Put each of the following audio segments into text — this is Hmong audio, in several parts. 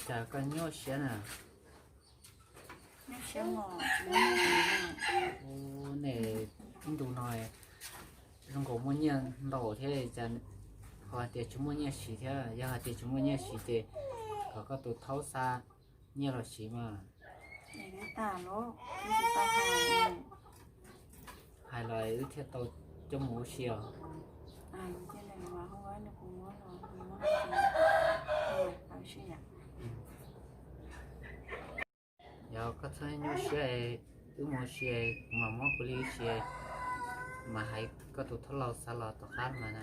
Cas koj nyuaj siab na? Ub, nej ib ntus no zoo nkaus muaj nyiaj ntau thiab, cas ho hais tias tsis muaj nyiaj siv thiab? Yog hais tias tsis muaj nyiaj siv ces kom koj tus thaub xa nyiaj los siv mas. Hais los wb thiaj tau coj mus ua si os. Yog koj txhob nyuaj siab, wb mus ua si, kuv mam muab kuv li ib si, mas hais koj tus thaub laus xa los tom qab mas na.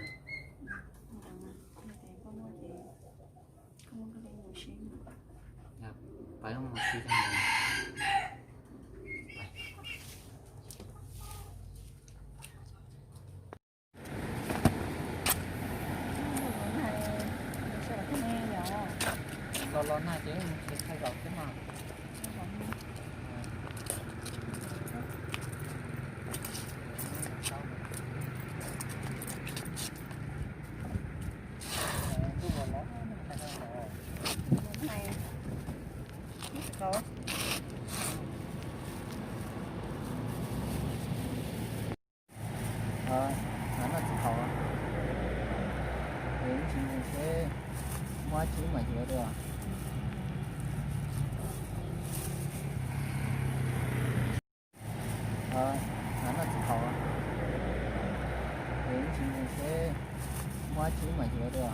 Pab mus ua si. Los los nag ces mus thaij zaum xwb mas. Noj txiv thaum, ib ntsis mus seb muaj dab tsi mam yuav dua. Noj txiv thaum, ib ntsis mus seb muaj dab tsi mam yuav dua.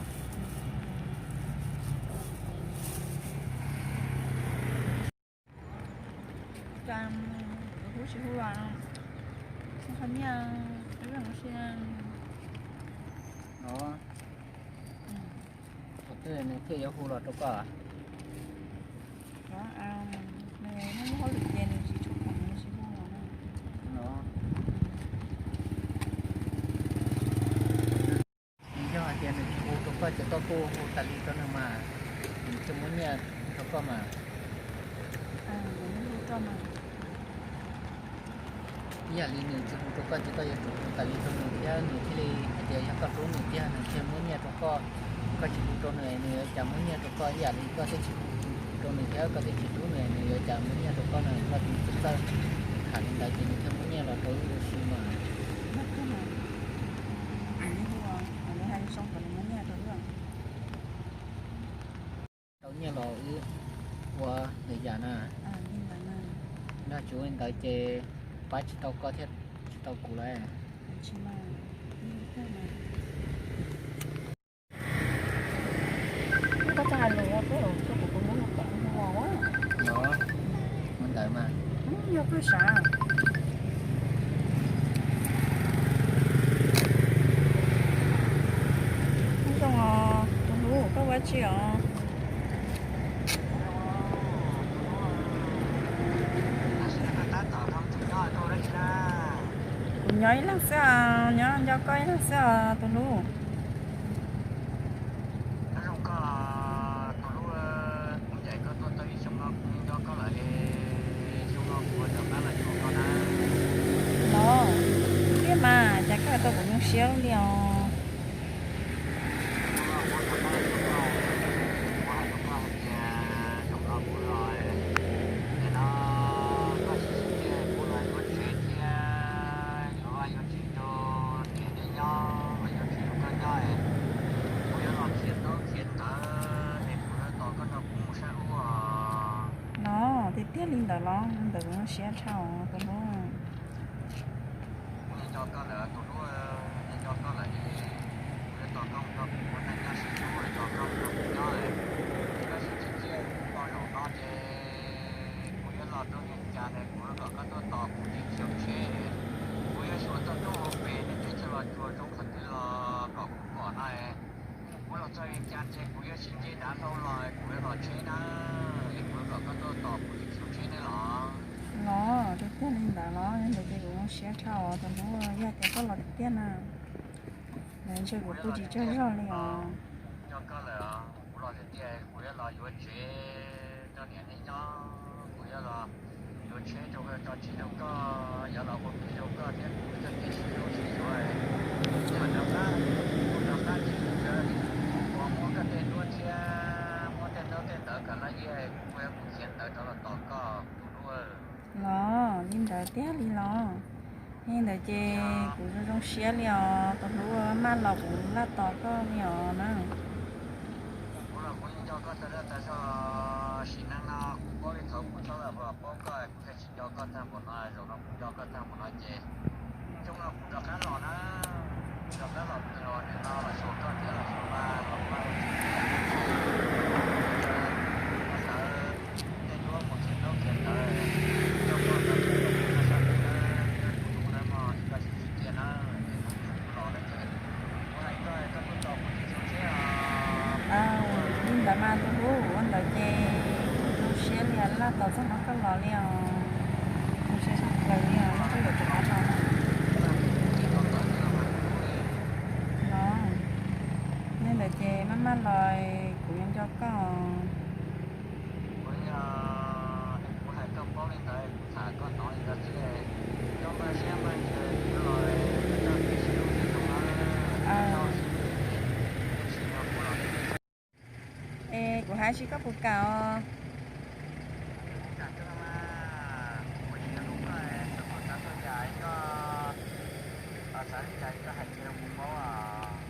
Cas tus hlub tsis hu los no, qhov nyiaj, tus hlub hu si no. Tus twg nws thiaj yuav hu los rau koj? Nws muaj hauj lwm ces nws tsis tshua khoom, nws tsis hu los no. Yog hais tias nws tsis hu rau koj ces koj kuj hu tas li rau nws mas, nws thiaj muab nyiaj rau koj mas. Ib yam li nws tsis hu rau koj ces koj yuav tsum hu tas li rau nws thiab, nws thiaj li hais tias yog koj hlub nws tiag nws thiaj muab nyiaj rau koj. Koj tsis hu rau nws, nws yuav cas muab nyiaj rau koj? Ib yam li koj thiaj tsis hu rau nws thiab koj thiaj tsis hlub nws, nws yuav cas muab nyiaj rau koj na? Koj tus txawj txawj tham li ntawd ces nws thiaj muab nyiaj los rau wb ua si mas. Tau nyiaj los wb ua lwm yam na. Nrog tsis ua li ntawd ces pab tsis tau koj thiab tsis tau kuv lawm. Koj txawj hais lus, koj los rau kuv tus hlub kom hu os. Ua ntawd mas. Yog koj sav. Ua zoo os tus hlub, koj ua dab tsi os? Kuv nyob ib leeg xwb os, nyob nco koj ib leeg xwb os tus hlub. Los, tiag mas, cas koj hais tau kuv nyuaj siab li os. Los, tiag tiag li ntawd los, ntawd kuv nyuaj siab tshaj os tus hlub. Kuv los txog vim cas ces kuv yuav sib nce dav hlau los kuv yuav los tsheb na, es kuv yuav kom koj tuaj tos kuv ib chim tsheb ne los. Los tiag tiag li ntawd los, yog ntawd ces kuv zoo siab tshaj os tus hlub, yog tias koj los tiag tiag na, ntshe kuv pw tsis tsaug zog li os. Nco koj lawm, kuv los tiag tiag, kuv yuav los yuav tsev rau niam nej nyob, kuv yuav los yuav tsheb rau, tso tsheb rau koj, yuav los ua kwv rau koj thiab kuv txoj kev sib hlub sib yuav. Kuv rov qab, kuv rov qab tsis txawj, kuv muab koj tej duab thiab muab tej ntaub tej ntawv kom lawv Tiag li los? Yog li ntawd ces kuv zoo zoo siab li os, tus hlub, maj los kuv laj tos koj li os na. Kuv los kuv yeej nco koj tag zaj tag zog, sim neej no kuv paub li thaum kuv txhob lawm los paub koj, kuv thiaj tsis nco koj tag npaum no, zaum no kuv nco koj tag npaum no ces xyoo no kuv rov qab los na, kuv rov qab los pw los nim no los xyuas koj thiab los xyuas Vaj los Vaj los tsis tiag, sawv tej nyuaj mus khiav ntaub khiav ntawv, coj koj tau tus hlub na, tus hlub na mog, koj tsis txiv kiag na, es hnub twg kuv los lawm ces kuv hais koj, koj tuaj tos kuv ces zoo siab os. Li ntawd mas tus hlub, ua ntawd ces kuv zoo siab li laj tos txog hnub koj los li os. Zoo siab tshaj plaws li os, koj yuav rov qab los. Los, li ntawd ces maj maj los, kuv yuav nco koj. Kuv hais koj paub li ntawd, kuv tham koj hnov li ntawd xwb, koj npaj siab npaj ntsws los, koj tsis tau siv lub teb zoo na, koj tsis tau siv, es kuv hais tsis koj puas kam os.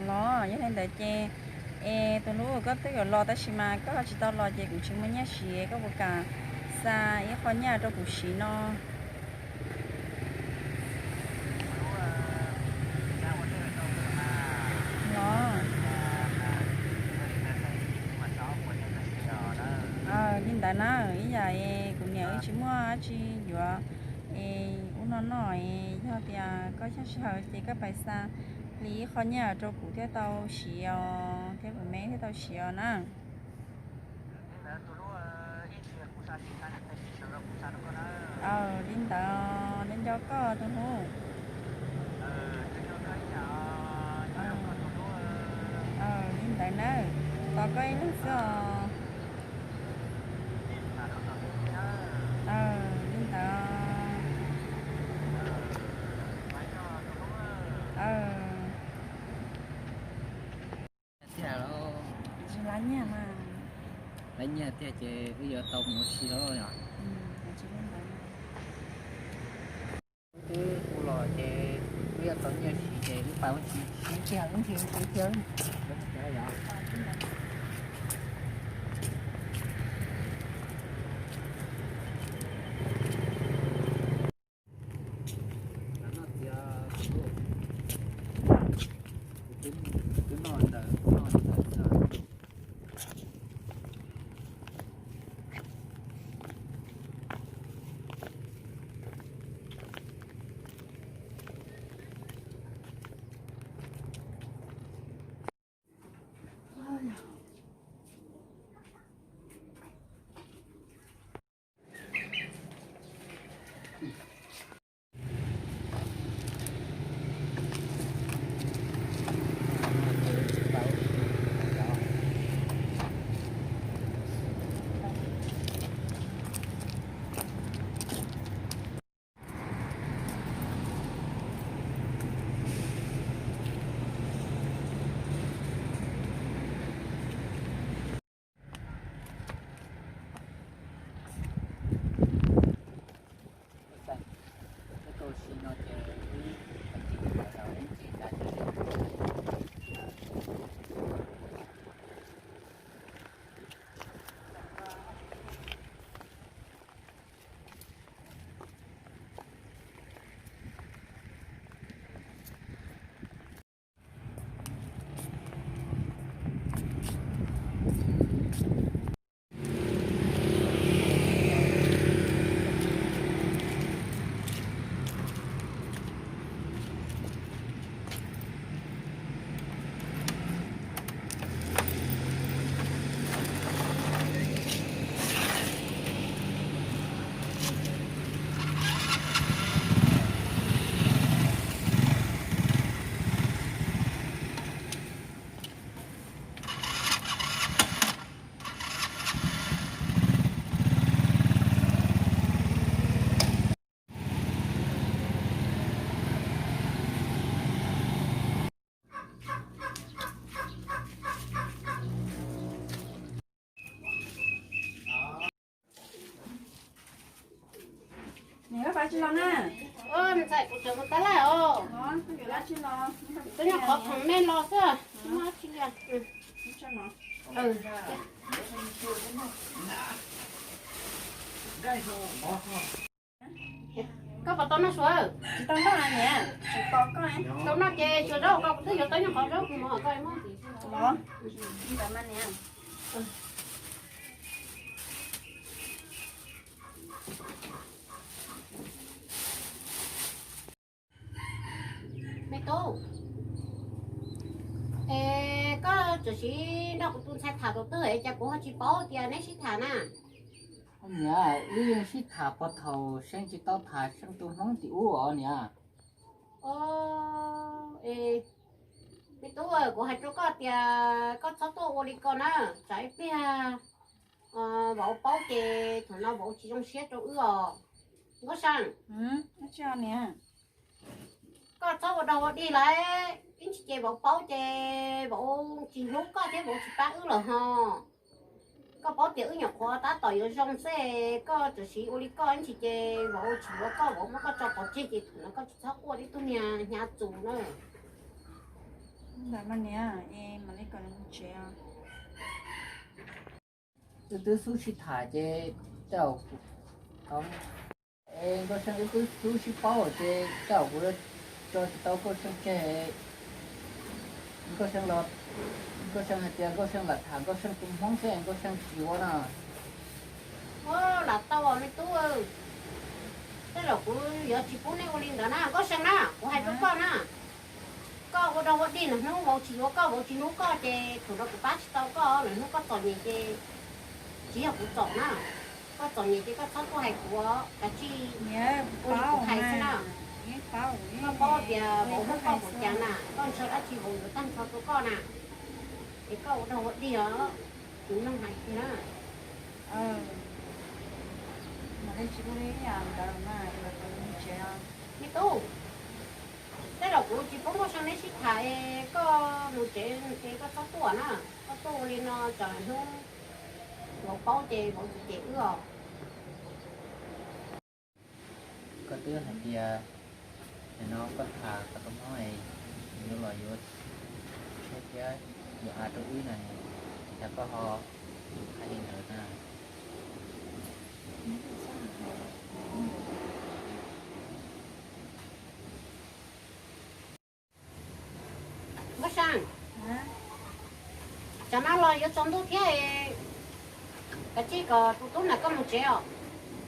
Los yog li ntawd ces, es tus hlub, koj twb yuav los tab sis mas koj tsis tau los ces kuv tsis muaj nyiaj siv, koj puas kam xa ib qho nyiaj rau kuv siv no? Los, li ntawd na, ib yam es kuv niam wb tsis muaj dab tsi yuav, es ub no noj, es yog tias koj xyov sij hawm ces koj pais xa li ib qho nyiaj rau kuv thiaj tau siv os, thiab kuv me thiaj tau siv os na. Li ntawd, nco koj tus hlub. Li ntawd na, tos koj ib leeg xwb os. Li ntawd. Tiag los? Tsis lab nyiaj mas. Lab nyiaj tiag ces wb yuav tau mus ua si los yom. Wb twb kuv los ces wb yuav tau nyiaj siv ces wb pais ua si sib tiag ib ntsis ib tiag. Ntxhais, kuv tseem mus tab laj os. Kuv tuaj nyob qhov khoom nej los xwb. Koj puas tau noj suav? Tsis tau noj niam, tsis pom koj. Tau noj ces xyuas zaub koj, kuv twb yuav tau nyob qhov zaub kuv mus koj muab. Me tub, es koj txawm sim nrog kuv tus ntxhais tham tus twg es cas kuv ho tsis paub tias neb sib tham na? Niam, wb yeej sib tham puag thaum Seej tsis tau tham Seej tus hmoob tim ub os niam. Es, me tub, kuv hais rau koj tias koj txhob tuaj ua li ko na, tsam ib pliag vauv paub ces thaum no vauv tsis zoo siab rau wb os. Nkauj Seej, koj txhob ua dog ua dig lawm, ib ntsis ces vauv paub ces vauv tsis hlub koj thiab vauv tsis pab wb lawm ho. Koj paub tias wb nyuam qhuav tab tom yuav zoo xwb, koj txawm sim ua li koj ib ntsis ces vauv tsis yuav koj, vauv muab koj tso pov tseg ces thaum no koj tsis txhob quaj li tub niag hnyav txus na. Wb twb xub sib tham ces tej zaum, es Nkauj Seej wb twb xub sib paub ces tej zaum kuv tso tsis tau Nkauj Seej tseg. Nkauj Seej los, Nkauj Seej hais tias Nkauj Seej lam tham Nkauj Seej tus hmoob xwb es Nkauj Seej tsis ua no. Ua lam tau me tub, tej zaum kuv yuav tsis pub neb ua li ntawd na Nkauj Seej na, kuv hais rau koj na. Koj ua dog ua dig, lwm hnub vauv tsis yuav koj, vauv tsis hlub koj ces thaum no kuv pab tsis tau koj, lwm hnub koj txom nyem ces tsis yog kuv txom na. Koj txom nyem ces koj txhob tuaj hais kuv, kav tsij ua li kuv hais xwb na. Koj paub tias vauv hlub koj npaum cas na, koj ntshaw dab tsi vauv yuav tag nrho rau koj na. Es koj ua dog ua dig os, kuv mloog hais tiag na. Me tub, tej zaum kuv tsis pub Nkauj Seej neb sib tham es koj mus tsev ces koj txhob tuaj na. Koj tuaj ua li no tsam hnub vauv paub ces vauv tsis cem wb os. Koj twb hais tias nim no koj tham koj tus hmoob es yuav los yuav tshuaj thiab yuav av rau wb na, cas koj ho hais li ntawd na? Nkauj Seej, tsam no los yuav tsaus ntuj thiab, kav tsij kom tus tub ntawm koj mus tsev os.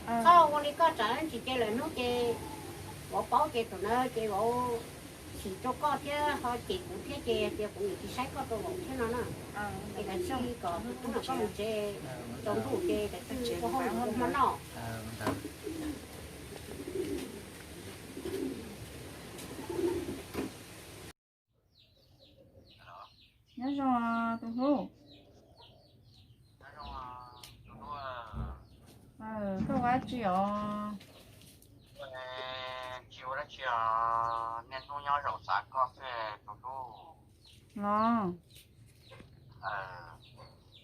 Txhob ua li koj tsam tsis ces lawm hnub ces vauv paub ces thaum ntawd ces vauv chim rau koj thiab ho cem kuv thiab ces tias kuv niam tsis saib koj rau vauv thiab no na. Es kav tsij kom tus tub ntawm koj mus tsev, tsaus ntuj ces kav tsij ua hauj lwm ua hmo noj. Nyob zoo tus hlub. Koj ua dab tsi os? Tsis ua dab tsi os, niaj hnub nyob zaum xav koj xwb tus hlub. Los,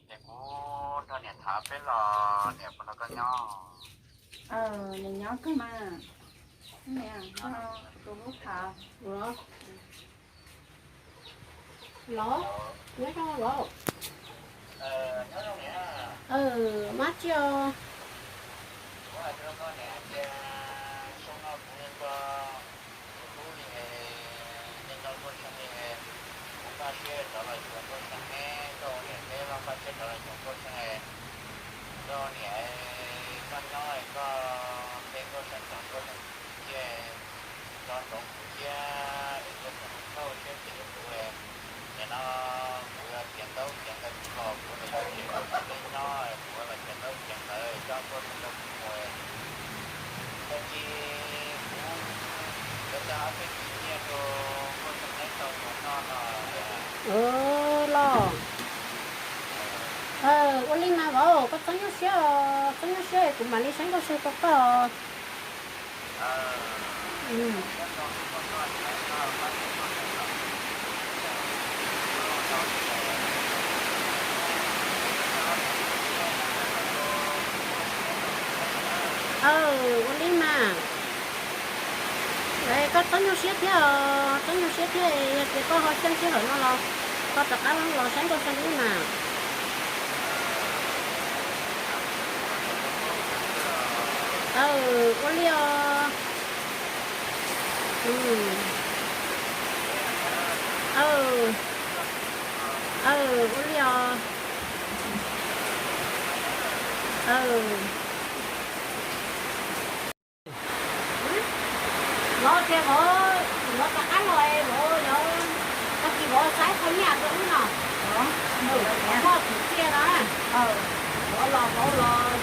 ces kuv nrog niam tham peb los niam puas nrog koj nyob? Niam nyob kawg mas. Niam nrog tus hlub tham. Los, nyob zoo los. Mab tsi os. Koj niam, koj nyob koj pe Nkauj Seej txog Nkauj Seej cia, nco ntsoov kuv thiab es Nkauj Seej thauj siab phem rau kuv. Nim no kuv yuav tiav ntaub tiav ntawv los kuv los yuav tsev rau kuv teb nyob, kuv los tiav ntaub tiav ntawv coj Nkauj Seej rau kuv mus. Tag kis kuv yuav tau ob peb tug nyiaj rau Nkauj Seej neb tau mus noj no. Los, ua li mas vauv, koj txhob nyuaj siab os, txhob nyuaj siab, kuv mam li saib Nkauj Seej rau koj. Ua li mas. Koj txhob nyuaj siab thiab, txhob nyuaj siab thiab, yog tias koj ho xyeej sij hawm no los koj rov qab los saib nkauj Xya Lwb na. Ua li os. Ua li os. Vauv tias vauv, vauv rov qab los es vauv yuav, tag kis vauv saib qhov nyiaj rau wb no. Muaj kwv txhiaj no, vauv los vauv los